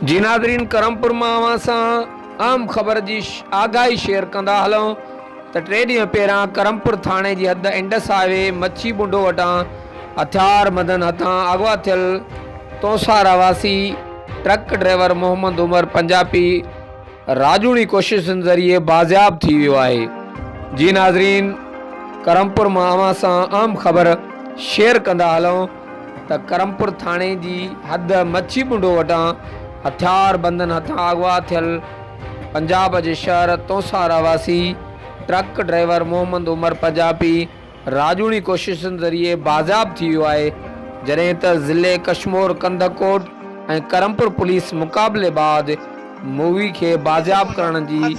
جي ناظرين ڪرمپور مان اوهان سان اهم خبر جي آگاهي شيئر ڪندا هلون ته ٽي ڏينهن پهريان ڪرمپور ٿاڻي جي حد انڊس هاء وي مڇي ٻنڊو وٽان هٿيار بندن هٿان اغوا ٿيل تونسا رهواسي ٽرڪ ڊرائيور محمد عمر پنجابي راڄوڻي ڪوششن ذريعي بازياب ٿي ويو آهي. جي ناظرين ڪرمپور مان اوهان سان اهم خبر شيئر ڪندا هلون ته ڪرمپور ٿاڻي جي حد مڇي ٻنڊو وٽان هٿيار بندن هٿان اغوا ٿيل پنجاب جي شهر تونسا رهواسي ٽرڪ ڊرائيور محمد عمر پنجابي راڄوڻي ڪوششن ذريعي بازياب ٿي ويو آهي، جڏهن ته ضلعي ڪشمور ڪنڌڪوٽ ۽ ڪرمپور پوليس مقابلي بعد مغوي کي بازياب ڪرڻ جي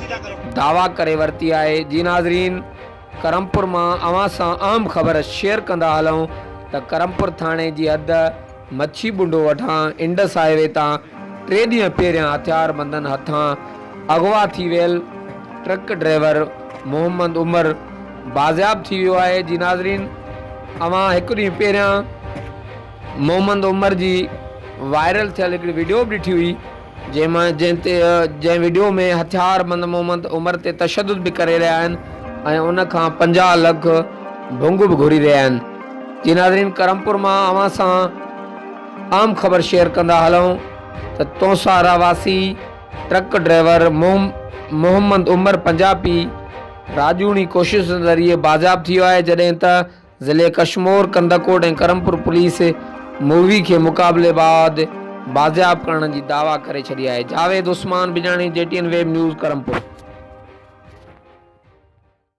دعويٰ ڪري ورتي آهي. جي ناظرين ڪرمپور مان اوهان سان اهم خبر شيئر ڪندا هلون ته ڪرمپور ٿاڻي جي حد مڇي ٻنڊو وٽان انڊس هاء وي تان ٽي ڏينهن پهريان هٿياربندن هٿان اغوا ٿي ويل ٽرڪ ڊرائيور محمد عمر بازياب ٿي ويو آهي جي ناظرين اوهان هڪ ڏينهن پهريان محمد عمر جي وائرل ٿيل هڪڙي وڊيو به ڏٺي هئي جنهن مان جنهن تي جنهن وڊيو ۾ هٿياربند محمد عمر تي تشدد به ڪري رهيا آهن ۽ ان کان 50 لک ڀنگ به گهري رهيا آهن جي ناظرين ڪرمپور مان اوهان سان اهم خبر شيئر ڪندا هلون ته تونسا رهواسي ٽرڪ ڊرائيور محمد عمر پنجابي راڄوڻي ڪوششن ذريعي بازياب ٿي ويو آهي جڏهن ته ضلعي ڪشمور ڪنڌڪوٽ ۽ ڪرمپور پوليس مغوي کي مقابلي بعد بازياب ڪرڻ جي دعويٰ ڪري ڇڏي آهي Javed Usman Bijani G T N web news Karampur.